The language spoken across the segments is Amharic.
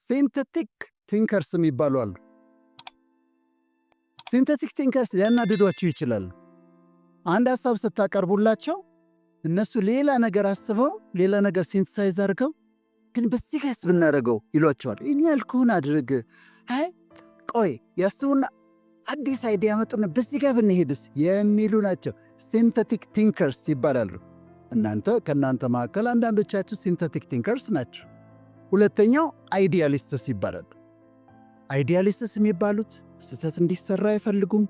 Synthetic thinkers የሚባሉ አሉ። Synthetic thinkers ሊያናድዷችሁ ይችላሉ። አንድ ሀሳብ ስታቀርቡላቸው እነሱ ሌላ ነገር አስበው፣ ሌላ ነገር synthesize አድርገው፣ ግን በዚህ ጋስ ብናደርገው ይሏችኋል። እኔ ያልኩህን አድርግ፣ አይ ቆይ ያስቡና አዲስ idea ያመጡና በዚህ ጋር ብንሄድስ የሚሉ ናቸው። Synthetic thinkers ይባላሉ። ከእናንተ መካከል አንዳንዶቻችሁ synthetic thinkers ናችሁ። ሁለተኛው idealists ይባላሉ። Idealists የሚባሉት ስህተት እንዲሰራ አይፈልጉም።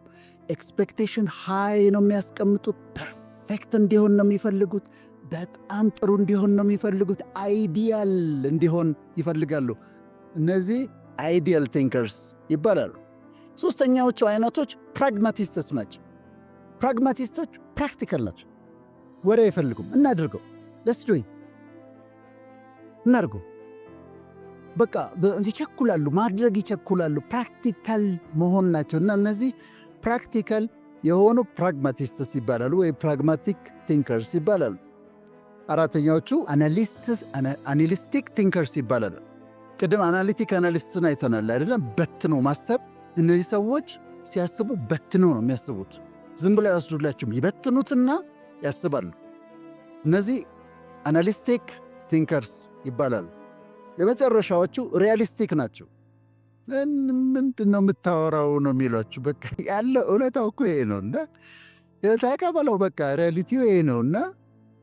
Expectation high ነው የሚያስቀምጡት። Perfect እንዲሆን ነው የሚፈልጉት። በጣም ጥሩ እንዲሆን ነው የሚፈልጉት። Ideal እንዲሆን ይፈልጋሉ። እነዚህ ideal thinkers ይባላሉ። ሦስተኛዎቹ አይነቶች pragmatists ናቸው። Pragmatist ኦች practical ናቸው። ወሬ አይፈልጉም። እናድርገው፣ let's do it፣ እናድርገው። በቃ ይቸኩላሉ፣ ማድረግ ይቸኩላሉ። Practical መሆን ናቸው እና እነዚህ practical የሆኑ pragmatists ይባላሉ ወይ pragmatic thinkers ይባላሉ። አራተኛዎቹ analytic thinkers ይባላሉ። ቅድም analytic analyst ን አይተናል አይደለም? በትኖ ማሰብ። እነዚህ ሰዎች ሲያስቡ በትኖ ነው የሚያስቡት። ዝም ብለው አይወስዱላችሁም፣ ይበትኑትና ያስባሉ። እነዚህ analytic thinkers ይባላሉ። የመጨረሻዎቹ realistic ናቸው። ምንድን ነው የምታወራው ነው የሚሏችሁ። በቃ ያለው እውነታው እኮ ይሄ ነው እና ተቀበለው፣ በቃ reality ው ይሄ ነው እና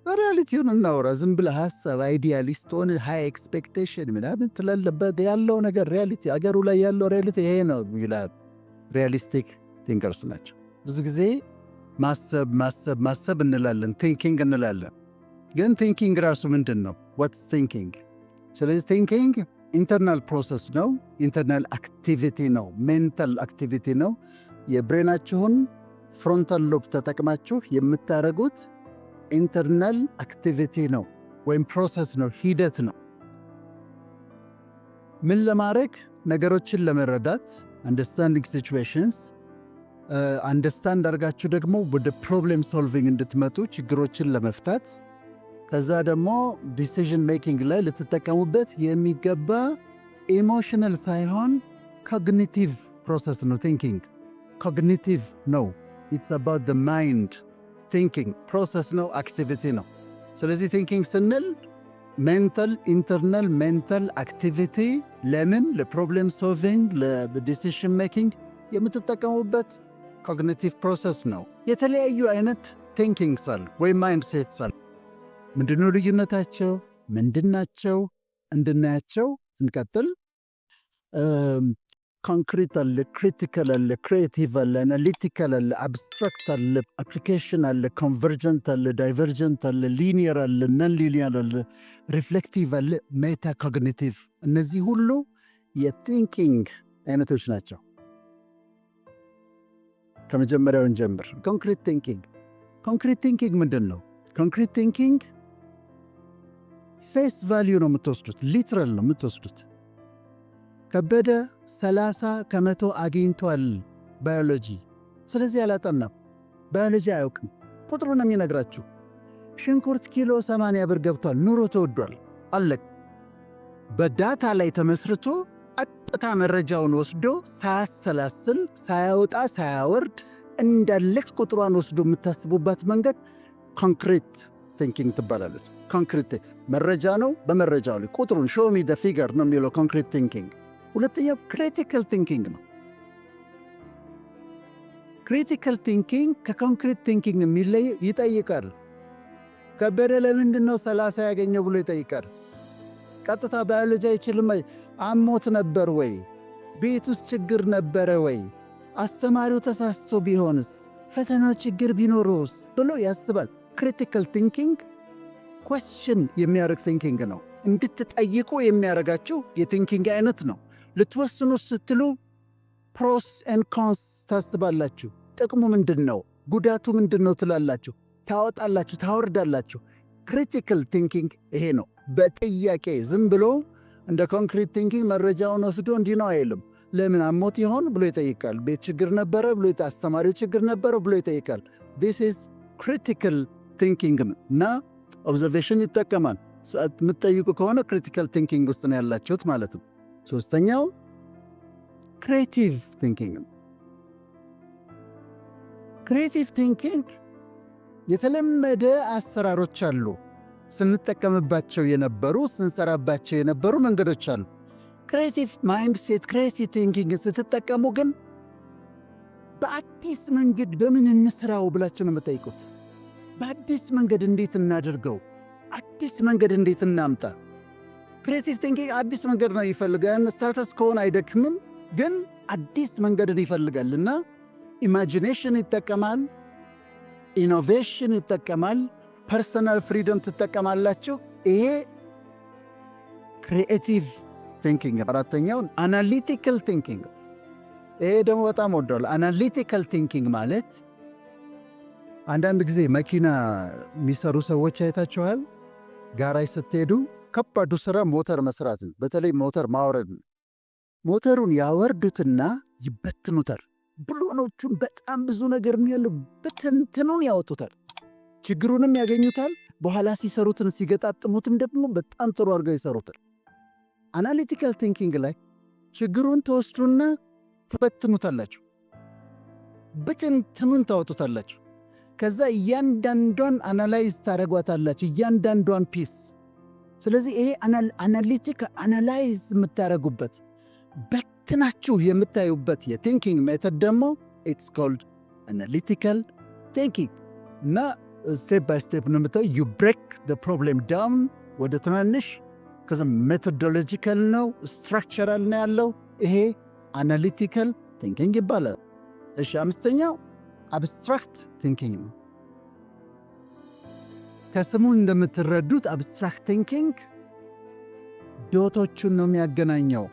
reality ውን እናውራ። ዝም ብለህ ሀሳብ idealist ሆነ high expectation ምናምን ትላለበት፣ ያለው ነገር reality፣ አገሩ ላይ ያለው reality ይሄ ነው ይላል። Realistic thinkers ናቸው። ብዙ ጊዜ ማሰብ ማሰብ ማሰብ እንላለን፣ thinking እንላለን። ግን thinking ራሱ ምንድን ነው? What's thinking? ስለዚህ thinking internal process ነው፣ internal activity ነው፣ mental activity ነው። የ brain ኣችሁን frontal lobe ተጠቅማችሁ የምታደርጉት internal activity ነው ወይም process ነው፣ ሂደት ነው። ምን ለማድረግ? ነገሮችን ለመረዳት፣ understanding situations፣ understand አድርጋችሁ ደግሞ ወደ problem solving እንድትመጡ፣ ችግሮችን ለመፍታት፣ ከዛ ደግሞ decision making ላይ ልትጠቀሙበት የሚገባ emotional ሳይሆን cognitive process ነው። Thinking cognitive ነው። It's about the mind thinking process ነው፣ activity ነው። ስለዚህ thinking ስንል mental internal mental activity ለምን? ለ problem solving፣ ለ decision making የምትጠቀሙበት cognitive process ነው። የተለያዩ አይነት thinkings አሉ ወይም mindsets አሉ። ምንድነው ልዩነታቸው? ምንድናቸው? እንድናያቸው እንቀጥል። ኮንክሪት አለ፣ critical አለ፣ creative አለ፣ analytical አለ፣ abstract አለ፣ application አለ፣ convergent አለ፣ divergent አለ፣ linear አለ፣ non linear አለ፣ reflective አለ፣ metacognitive። እነዚህ ሁሉ የ thinking አይነቶች ናቸው። ከመጀመሪያው እንጀምር። Concrete thinking። Concrete thinking ምንድን ነው? Concrete thinking face value ነው የምትወስዱት፣ literal ነው የምትወስዱት። ከበደ 30% አግኝቷል ባዮሎጂ። ስለዚህ አላጠናም፣ ባዮሎጂ አያውቅም። ቁጥሩ ነው የሚነግራችሁ። ሽንኩርት ኪሎ 80 ብር ገብቷል፣ ኑሮ ተወዷል፣ አለቀ። በ data ላይ ተመስርቶ ቀጥታ መረጃውን ወስዶ ሳያሰላስል፣ ሳያወጣ ሳያወርድ እንዳለች ቁጥሯን ወስዶ የምታስቡባት መንገድ concrete thinking ትባላለች። ኮንክሪት መረጃ ነው። በመረጃው ላይ ቁጥሩን show me the figure ነው የሚለው concrete thinking። ሁለተኛው critical thinking ነው። Critical thinking ከ concrete thinking የሚለየው ይጠይቃል። ከበደ ለምንድን ነው 30 ያገኘው ብሎ ይጠይቃል። ቀጥታ ባዮሎጂ አይችልም። አሞት ነበር ወይ? ቤት ውስጥ ችግር ነበረ ወይ? አስተማሪው ተሳስቶ ቢሆንስ? ፈተናው ችግር ቢኖረውስ ብሎ ያስባል። Critical thinking question የሚያደርግ thinking ነው። እንድትጠይቁ የሚያደርጋችሁ የ thinking አይነት ነው። ልትወስኑ ስትሉ pros and cons ታስባላችሁ። ጥቅሙ ምንድን ነው? ጉዳቱ ምንድን ነው ትላላችሁ። ታወጣላችሁ፣ ታወርዳላችሁ። Critical thinking ይሄ ነው። በጥያቄ ዝም ብሎ እንደ concrete thinking መረጃውን ወስዶ እንዲህ ነው አይልም። ለምን አሞት ይሆን ብሎ ይጠይቃል። ቤት ችግር ነበረ ብሎ፣ አስተማሪው ችግር ነበረ ብሎ ይጠይቃል። This is critical thinking እና observation ይጠቀማል። የምትጠይቁ ከሆነ critical thinking ውስጥ ነው ያላችሁት ማለት ነው። ሶስተኛው creative thinking ነው። Creative thinking የተለመደ አሰራሮች አሉ፣ ስንጠቀምባቸው የነበሩ፣ ስንሰራባቸው የነበሩ መንገዶች አሉ። Creative mindset፣ creative thinking ስትጠቀሙ ግን በአዲስ መንገድ በምን እንስራው ብላችሁ ነው የምትጠይቁት። በአዲስ መንገድ እንዴት እናድርገው? አዲስ መንገድ እንዴት እናምጣ? Creative thinking አዲስ መንገድ ነው ይፈልጋል። Status quo ን አይደክምም፣ ግን አዲስ መንገድን ይፈልጋል እና imagination ይጠቀማል፣ innovation ይጠቀማል፣ personal freedom ትጠቀማላችሁ። ይሄ creative thinking። አራተኛው analytical thinking። ይሄ ደግሞ በጣም ወደዋል። Analytical thinking ማለት አንዳንድ ጊዜ መኪና የሚሰሩ ሰዎች አይታችኋል። ጋራጅ ስትሄዱ ከባዱ ስራ ሞተር መስራት ነው። በተለይ ሞተር ማውረድ ነው። ሞተሩን ያወርዱትና ይበትኑታል። ብሎኖቹን፣ በጣም ብዙ ነገር ያለው ብትንትኑን ያወጡታል። ችግሩንም ያገኙታል። በኋላ ሲሰሩትን ሲገጣጥሙትም ደግሞ በጣም ጥሩ አድርገው ይሰሩታል። Analytical thinking ላይ ችግሩን ትወስዱና ትበትኑታላችሁ፣ ብትንትኑን ታወጡታላችሁ። ከዛ እያንዳንዷን analyze ታደርጓታላችሁ፣ እያንዳንዷን piece። ስለዚህ ይሄ analytic analyze የምታደርጉበት፣ በትናችሁ የምታዩበት የ thinking method ደግሞ it's called analytical thinking እና step by step ነው የምታዩ። You break the problem down ወደ ትናንሽ፣ ከዛ methodological ነው፣ structural ነው ያለው። ይሄ analytical thinking ይባላል። እሺ፣ አምስተኛው abstract thinking ነው። ከስሙ እንደምትረዱት abstract thinking dot ኦቹን ነው የሚያገናኘው።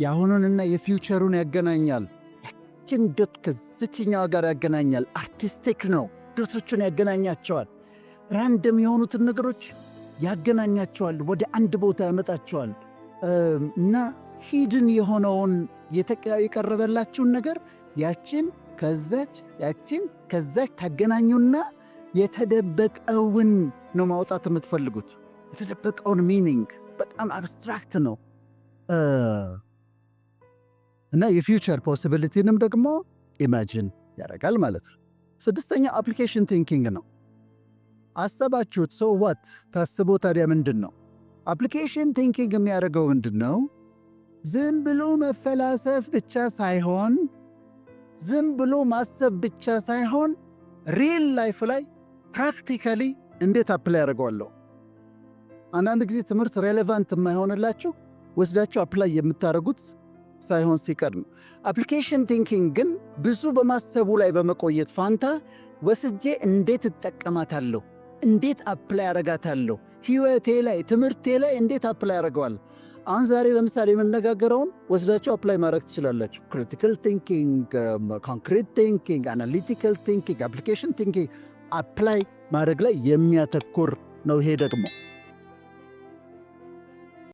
የአሁኑንና የ future ኡን ያገናኛል። ያችን dot ከዚችኛዋ ጋር ያገናኛል። Artistic ነው። Dot ኦቹን ያገናኛቸዋል። Random የሆኑትን ነገሮች ያገናኛቸዋል፣ ወደ አንድ ቦታ ያመጣቸዋል እና hidden የሆነውን የቀረበላችሁን ነገር ያችን ከዛች፣ ያችን ከዛች ታገናኙና የተደበቀውን ነው ማውጣት የምትፈልጉት። የተደበቀውን meaning በጣም abstract ነው እና የ future possibility ንም ደግሞ imagine ያደርጋል ማለት ነው። ስድስተኛው application thinking ነው። አሰባችሁት፣ so what? ታስቦ ታዲያ ምንድን ነው? Application thinking የሚያደርገው ምንድን ነው? ዝም ብሎ መፈላሰፍ ብቻ ሳይሆን፣ ዝም ብሎ ማሰብ ብቻ ሳይሆን real life ላይ practically እንዴት apply ያደርገዋለሁ? አንዳንድ ጊዜ ትምህርት relevant የማይሆንላችሁ ወስዳችሁ apply የምታደርጉት ሳይሆን ሲቀር ነው። Application thinking ግን ብዙ በማሰቡ ላይ በመቆየት ፋንታ ወስጄ እንዴት እጠቀማታለሁ፣ እንዴት apply አረጋታለሁ፣ ህይወቴ ላይ፣ ትምህርቴ ላይ እንዴት apply አደርገዋለሁ? አሁን ዛሬ ለምሳሌ የምነጋገረውን ወስዳችሁ apply ማድረግ ትችላላችሁ። Critical thinking፣ concrete thinking፣ analytical thinking፣ application thinking apply ማድረግ ላይ የሚያተኩር ነው። ይሄ ደግሞ